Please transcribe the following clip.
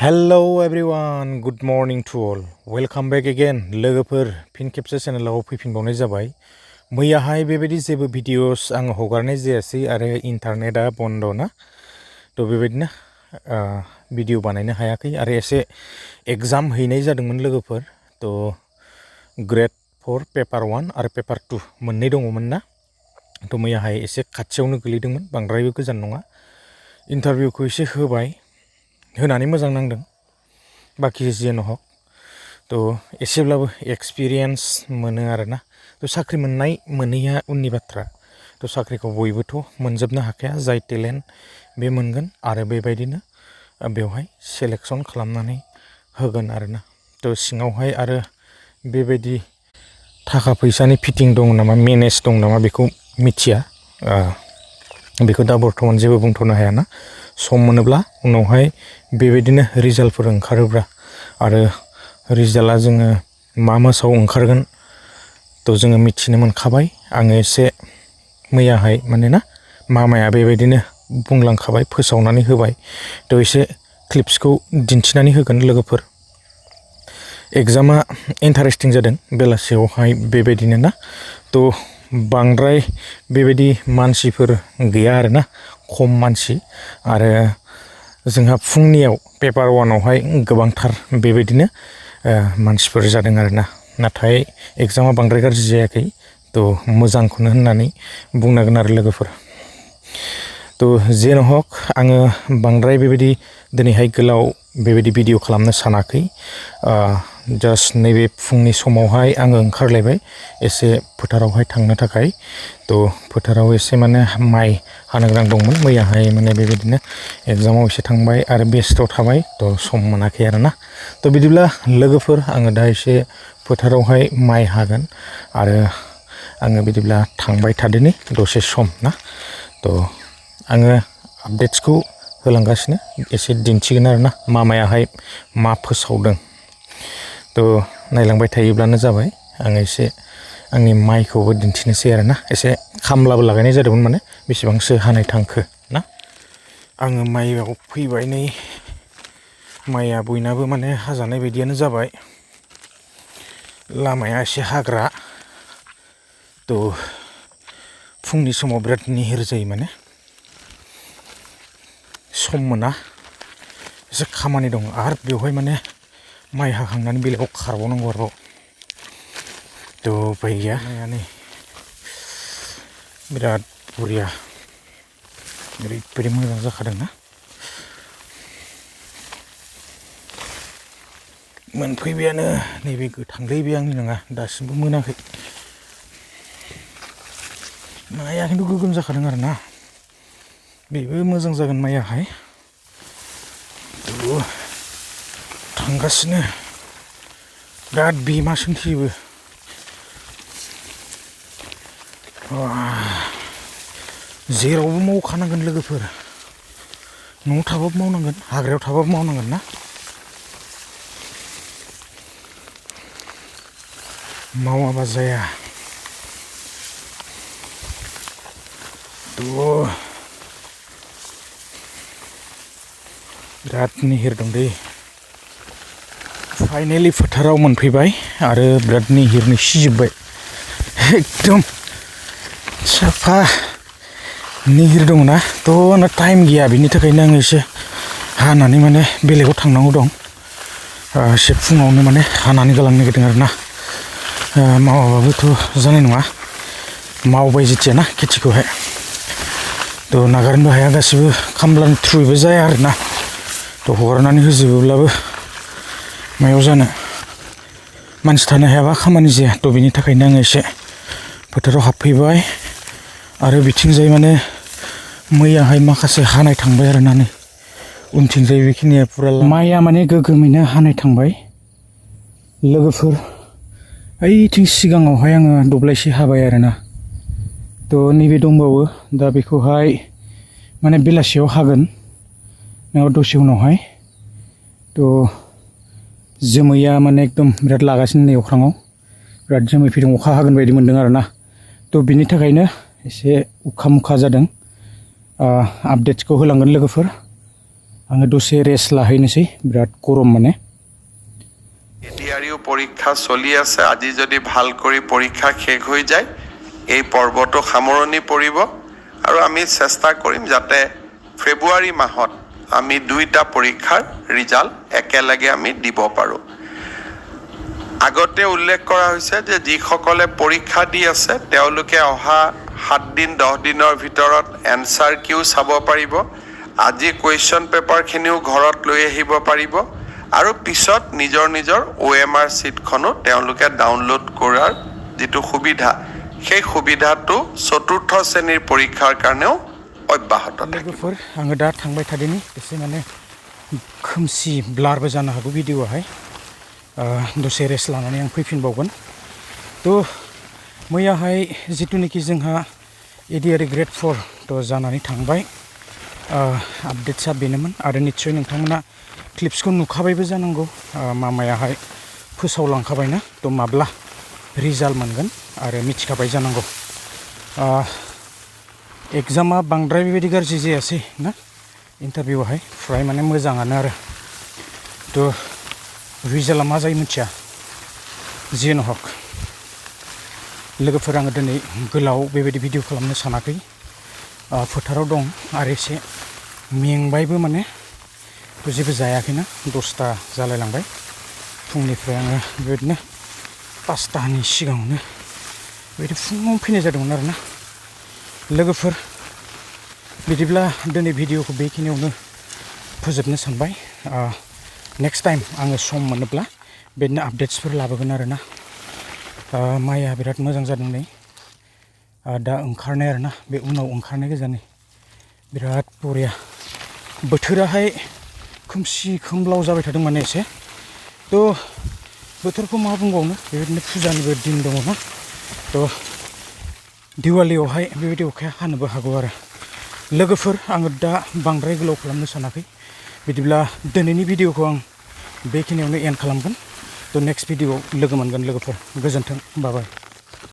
Hello everyone, good morning to all. Welcome back again. लोगोफोर फिन खेबसे चेनेलाव फैफिनबावनाय जाबाय। मैयाहाय बेबायदि जेबो भिडिअस आं हगारनाय जायासै आरो इन्टारनेटआ बन्द ना। तो बेबायदिनो भिडिअ बानायनो हायाखै आरो एसे एग्जाम हैनाय जादोंमोन लोगोफोर। तो ग्रेड 4 पेपार 1 आरो पेपार 2 मोननै दङमोन ना। तो मैयाहाय एसे खाथियावनो गोलैदोंमोन, बांद्रायबो गोजान नङा। इन्टारभिउखौ एसे होबाय। होनानै मोजां नांदों बाखि जेन हक तो एसेब्लाबो एक्सपिरियेन्स मोनो आरोना तो साख्रि मोननाय मोनैया उननि बाथ्रा तो साख्रिखौ बयबोथ' मोनजोबनो हाखाया जाय टेलेन्ट बे मोनगोन आरो बेबायदिनो बेवहाय सेलेक्सन खालामनानै होगोन आरोना तो सिङावहाय आरो बेबायदि थाखा फैसानि फिटिं दं नामा मेनेज दं नामा बेखौ मिथिया बेखौ दा बर्थमान जेबो बुंथ'नो हायाना सम मोनोब्ला उनावहाय बेबायदिनो रिजाल्टफोर ओंखारोब्ला आरो रिजाल्टआ जोङो मा मासाव ओंखारगोन तो जोङो मिथिनो मोनखाबाय आङो एसे मैयाहाय माने ना मामाया बेबायदिनो बुंलांखाबाय फोसावनानै होबाय तो एसे क्लिप्सखौ दिन्थिनानै होगोन लोगोफोर एग्जामा इन्टारेस्टिं जादों बेलासियावहाय बेबायदिनो ना तो बांद्राय बेबायदि मानसिफोर गैया आरोना खम मानसि आरो जोंहा फुंनियाव पेपार 1 आवहाय गोबांथार बेबायदिनो मानसिफोर जादों आरोना नाथाय एग्जामा बांद्राय गाज्रि जायाखै तो मोजांखौनो होननानै बुंनांगोन आरो लोगोफोर तो जेन हक आङो बांद्राय बेबायदि दिनैहाय गोलाव बेबायदि भिडिअ खालामनो सानाखै जास्ट नैबे फुंनि समावहाय आङो ओंखारलायबाय एसे फोथारावहाय थांनो थाखाय तो फोथाराव एसे माने माइ हानो गोनां दंमोन मैयाहाय माने बेबायदिनो एग्जामाव एसे थांबाय आरो बेस्टआव थाबाय तो सम मोनाखै आरोना तो बिदिब्ला लोगोफोर आङो दा एसे फोथारावहाय माइ हागोन आरो आङो बिदिब्ला थांबाय थादोनि दसे सम ना तो आङो आपडेट्सखौ होलांगासिनो एसे दिन्थिगोन आरोना मामायाहाय मा फोसावदों तो नायलांबाय थायोब्लानो जाबाय आङो एसे आंनि माइखौबो दिन्थिनोसै आरोना एसे खामलाबो लागायनाय जादोंमोन माने बेसेबांसो हानाय थांखो ना आङो माइयाव फैबाय नै माइया बयनाबो माने हाजानाय बायदियानो जाबाय लामाया एसे हाग्रा तो फुंनि समाव बिराद निहिर जायो माने सम मोना एसे खामानि दं आरो बेवहाय माने माइ हाखांनानै बेलेगाव खारबावनांगौ आरोबाव तो उपाय गैया माइया नै बिराद बरिया ओरैबायदि मोजां जाखादों ना मोनफैबायानो नैबे गोथांलै बे आंनि नङा दासिमबो मोनाखै माइया खिन्थु गोगोम जाखादों आरोना बेबो मोजां जागोन माइयाहाय थांगासिनो बिराद बेमा सोंथेयोबो जेरावबो मावखानांगोन लोगोफोर न'आव थाबाबो मावनांगोन हाग्रायाव थाबाबो मावनांगोन ना मावाबा जाया बिराद निहिर दं दै फाइनेलि फोथाराव मोनफैबाय आरो बिराद निहिरनि सिजोब्बाय एकदम साफा निहिर दङ ना थ' आंना टाइम गैया बिनि थाखायनो आङो एसे हानानै माने बेलेगाव थांनांगौ दं एसे फुङावनो माने हानानै गालांनो नागिरदों आरोना मावाबाबोथ' जानाय नङा मावबाय जेथिया ना खेथिखौहाय तो नागारनोबो हाया गासिबो खामलानि थ्रुयैबो जाया आरोना तो हगारनानै होजोबोब्लाबो मायाव जानो मानसि थानो हायाबा खामानि जाया तो बिनि थाखायनो आङो एसे फोथाराव हाबफैबाय आरो बिथिंजाय माने मैयाहाय माखासे हानाय थांबाय आरोना नै उनथिंजाय बेखिनिया पुरा माइया माने गोगोमैनो हानाय थांबाय लोगोफोर ओइथिं सिगाङावहाय आङो दब्लायसे हाबाय आरोना तो नैबे दंबावो दा बेखौहाय माने बेलासियाव हागोन नङाबा दसे उनावहाय तो जोमैया माने एकदम बिराद लागासिनो नै अख्राङाव बिराद जोमै फैदों अखा हागोन बायदि मोनदों आरोना तो बिनि थाखायनो एसे उखा मुखा जादों आपडेट्सखौ होलांगोन लोगोफोर आङो दसे रेस्ट लाहैनोसै बिराद गरम माने ADRE পৰীক্ষা চলি আছে আজি যদি ভাল কৰি পৰীক্ষা শেষ হৈ যায় এই পৰ্বটো সামৰণি পৰিব আৰু আমি চেষ্টা কৰিম যাতে ফেব্ৰুৱাৰী মাহত আমি দুইটা পৰীক্ষাৰ ৰিজাল্ট একেলগে আমি দিব পাৰো আগতে উল্লেখ কৰা হৈছে যে যিসকলে পৰীক্ষা দি আছে তেওঁলোকে অহা 7 দিন 10 দিনৰ ভিতৰত এনসাৰ কিউ চাব পাৰিব আজি কোৱেশ্চন পেপাৰ খিনিও ঘৰত লৈ আহিব পাৰিব আৰু পিছত নিজৰ OMR শীটখনো তেওঁলোকে ডাউনলোড কৰাৰ যেটো সুবিধা সেই সুবিধাটো চতুৰ্থ শ্ৰেণীৰ পৰীক্ষাৰ কাৰণেও অব্যাহত থাকিব आङो दा थांबाय थादिनि एसे माने खोमसि ब्लारबो जानो हागौ भिडिअआहाय दसे रेस्ट लानानै आं फैफिनबावगोन तो मैयाहाय जितुनिखि जोंहा ADRE ग्रेड 4 तो जानानै थांबाय आपडेट्सआ बेनोमोन आरो निश्चय नोंथांमोना क्लिप्सखौ नुखाबायबो जानांगौ मामायाहाय फोसावलांखाबायना तो माब्ला रिजाल्ट मोनगोन आरो मिथिखाबाय जानांगौ एग्जामा बांद्राय बेबायदि गाज्रि जायासै ना इन्टारभिउआवहाय फ्राय माने मोजाङानो आरो तो रिजाल्टआ मा जायो मिथिया जियानो हक लोगोफोर आङो दिनै गोलाव बेबायदि भिडिअ खालामनो सानाखै फोथाराव दं आरो एसे मेंबायबो माने जेबो जायाखैना 10ता जालायलांबाय फुंनिफ्राय आङो बेबायदिनो 5तानि सिगाङावनो बेबायदि फुङाव फैनाय जादोंमोन आरोना लोगोफोर बिदिब्ला दिनै भिडिअखौ बेखिनियावनो फोजोबनो सानबाय नेक्स्ट टाइम आङो सम मोनोब्ला बेदिनो आपडेट्सफोर लाबोगोन आरोना माइया बिराद मोजां जादों नै दा ओंखारनाय आरोना बे उनाव ओंखारनाय गोजानै बिराद बरिया बोथोराहाय खोमसि खोमलाव जाबाय थादों माने एसे तो बोथोरखौ मा बुंबावनो बेबायदिनो फुजानिबो दिन दङ ना तो दिवालियावहाय बेबायदि अखाया हानोबो हागौ आरो लोगोफोर आङो दा बांद्राय गोलाव खालामनो सानाखै बिदिब्ला दिनैनि भिडिअखौ आं बेखिनियावनो एन्ड खालामगोन तो नेक्स्ट भिडिअआव लोगो मोनगोन लोगोफोर गोजोन्थों बाय बाय